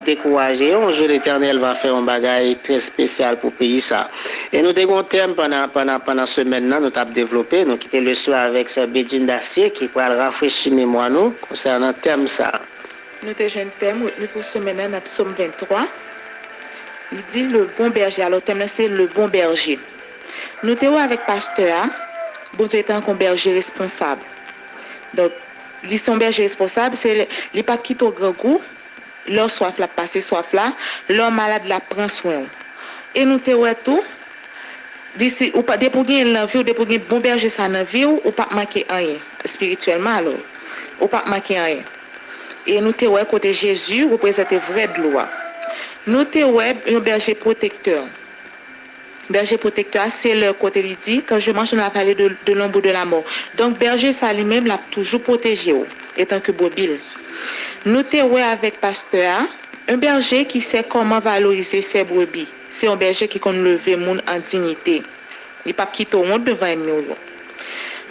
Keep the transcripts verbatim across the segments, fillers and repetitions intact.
dekouraje, yon jou Letènèl va fè yon bagay trè espesyal pou peyi sa. E nou te gen yon tèm pandan, pandan, pandan semèn nan, nou t ap devlope. Nou kite leson avèk sè Bedjine Dacier ki pral rafrechi memwa nou konsènan tèm sa. Nou te jwenn tèm retni pou semèn nan nan Sòm venntwa. Li di, Le bon berger. Alò, tèm nan se Le bon berger. Nou te wè avèk pastè a, Bondye tankou yon bèje responsab. Donk, li se yon bèje responsab, se li, li p ap kite w grangou, lè w swaf, l ap pase swaf la, lè w malad, l ap pran swen w. E nou te wè tou, li si, ou pa, depi w gen l nan vi w, depi w gen bon bèje sa nan vi w, ou p ap manke anyen, espirityèlman alò. Ou p ap manke anyen. E nou te wè kote Jezi reprezante vrè dlo a. Nou te wè yon bèje pwotektè. Bèje pwotektè a, se lè kote li di, Quand je marche dans la vallée de, de l'ombre de la mort. Donk, bèje sa li menm, l ap toujou pwoteje w, etanke brebis l. Nou te wè avèk pastè a, un berger qui sait comment valoriser ses brebis. Se yon bèje ki konn leve moun an diyite. Li p ap kite w wont devan ènmi w yo.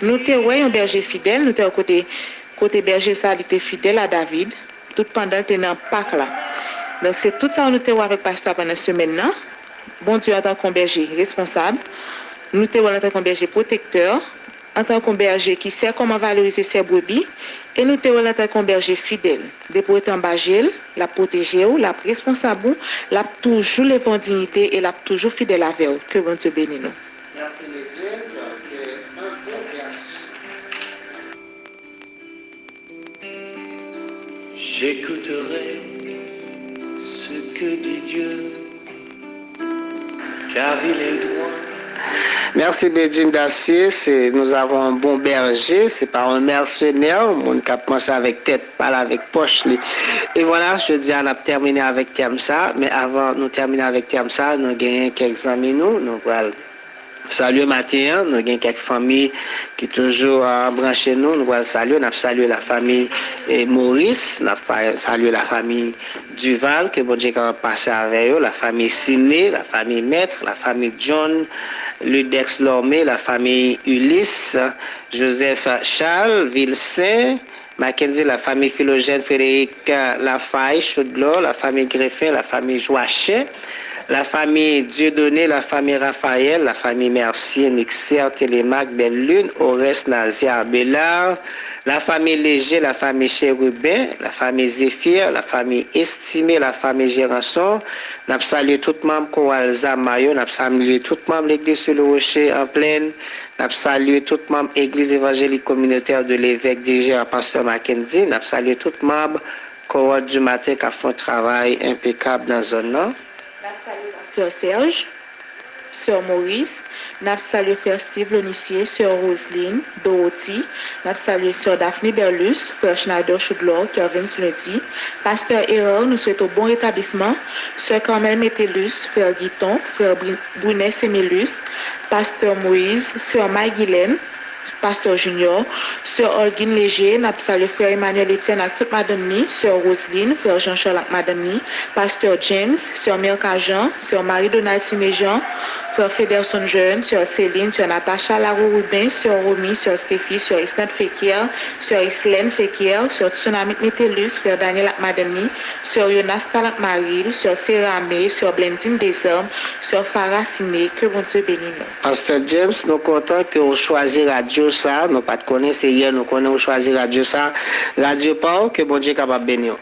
Nou te wè yon bèje fidèl, nou te wè kote, kote bèje sa, li te fidèl a David, tout pandan l te nan pak la. Donk, se tout sa nou te wè avèk pastè a pandan semèn nan. Bondye antanke yon bèje responsab, nou te wè l antanke yon bèje pwotektè, antanke yon bèje ki sè kòman valorize sè brebi, e nou te wè l antanke yon bèje fidèl. Depi w rete anba je l, l ap pwoteje w, l ap responsab ou, l ap toujou leve w an diyite e l ap toujou fidèl avè w. Ke Bondye beni nou. Merci, Bedjine. Donc, euh, un bon berger. J'écouterai ce que dit Dieu, car il est droit. Merci, Bedjine Dacier. C'est, nous avons un bon berger. C'est pas un mercenaire, moun k ap panse avèk tèt pa l, avèk pòch li. E vwala, jodi a, n ap tèmine avèk tèm sa. Men avan nou tèmine avèk tèm sa, nou genyen kèk zanmi nou, nou pral salye maten an. Nou gen kèk fanmi ki toujou, ah, branche nou. Nou pral salye. N ap salye lafanmi, eh, Maurice. N ap pa-, salye lafanmi Duval. Ke Bondye kapab pase avè yo. Lafanmi Siné, lafanmi Maître, lafanmi John, Ludex Lormé, lafanmi Ulysse, Joseph Charles, Vilsaint, Mackenzie, lafanmi Philogène, Frédéric, euh, Lafaille, Chaudlor, lafanmi Griffin, lafanmi Joachim, lafanmi Dieudonné, lafanmi Raphaël, lafanmi Mercier, Nixer, Télémaque, Belle Lune, Oreste, Nazaire, Abelard, lafanmi Léger, lafanmi Chérubin, lafanmi Zéphir, lafanmi Estimé, lafanmi Géranson. N ap salye tout manm Koral Zama yo, n ap salye tout manm Legliz sou le Woche an Plèn, n ap salye tout manm Église Évangélique Communautaire de l'Évêque dirije pa Pastè Mackendy. N ap salye tout manm Kowòd di Maten k ap fè yon travay enpekab nan zòn nan. N ap salye Pastè Serge, Sè Maurice. N ap salye Frè Steve Lonicier, Sè Roseline, Dorothy. N ap salye Sè Daphne Berlus, Frè Schneider Chaudlor, Kervens Lundi. Pastè Erard, nou swete w bon retablisman. Sè Carmel Metellus, Frè Guiton, Frè Bri-, Brunet Semélus, Pastè Moïse, Sè May Guylaine, Pastè Junior, Sè Olguine Léger, n ap salye Frè Emmanuel Etienne ak tout madanm ni, Sè Roseline, Frè Jean Charles ak madanm ni, Pastè James, Sè Mirka Jean, Sè Marie Donald Siméjean, Frè Federson Jeune, Sè Céline, Sè Natacha Laro Ruben, Sè Romy, Sè Stéphie, Sè Esnat Fekier, Sè Islène Fekier, Sè Tsunamit Metellus, Frè Daniel ak madanm ni, Sè Yonas Talant Maril, Sè Serame, Sè Blendine Desormes, Sè Farah Siné, ke Bondye beni nou. Pastè James, nou kontan ke w chwazi radyo sa, nou pa t konnen, se yè nou konnen w chwazi radyo sa. Radyo pa w, ke Bondye kapab beni w.